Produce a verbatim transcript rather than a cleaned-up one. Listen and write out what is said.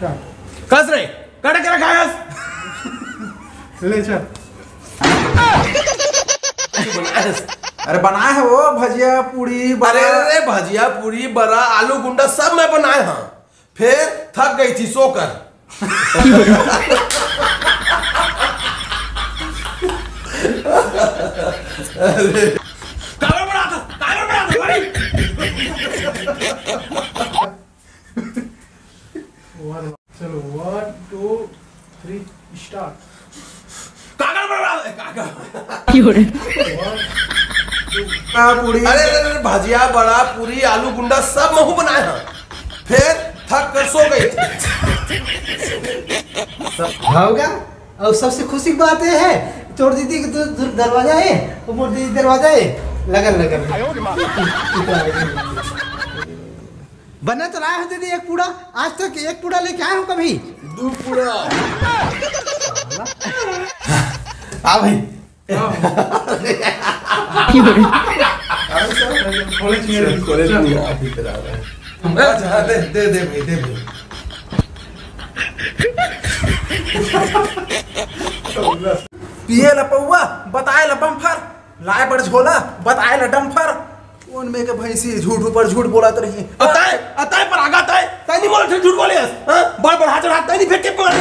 कस रे, कटे के रखा है। ले चल। अरे बनाए हे वो भजिया पूरी बरा। अरे, अरे, भजिया पूरी बरा आलू गुंडा सब मैं बनाए हंव। फेर थक गई थी सोकर। काबर बनात हस? काबर बनात हस भाई? चलो, वन, टू, थ्री, स्टार्ट। काबर बनात हस? काबर? का पूरी? अरे, अरे, अरे, भजिया, बड़ा, पूरी, आलू गुंडा सब महूं बनाए हंव। फेर थक कर सो गई। भावगा, अउ सबसे खुशी की बात ये हे, तोर दीदी के दु-, दु-, दरवाजा हे, अउ मोर दीदी दरवाजा हे, लगन, लगन। बना तो लाए हो दीदी एक पूड़ा, आज तक एक पूड़ा लेके आए हो कभी? दू पूड़ा। आ भाई। कॉलेज में कॉलेज में अभी करा रहा है। अच्छा, हाँ, दे, दे, दे भाई, दे भाई। पिए ला पौवा, बताए ला बम्फर, लाए बर झोला, बताए ला डम्फर। कोन में के भैंसी झूठ ऊपर झूठ बोलत रही। अताए, अताए पर आगा ताए, ताए नहीं बोलत झूठ बोले हस, हाँ? बड़ बड़ हाथ चढ़ा, ताए नहीं फेंक के मारे।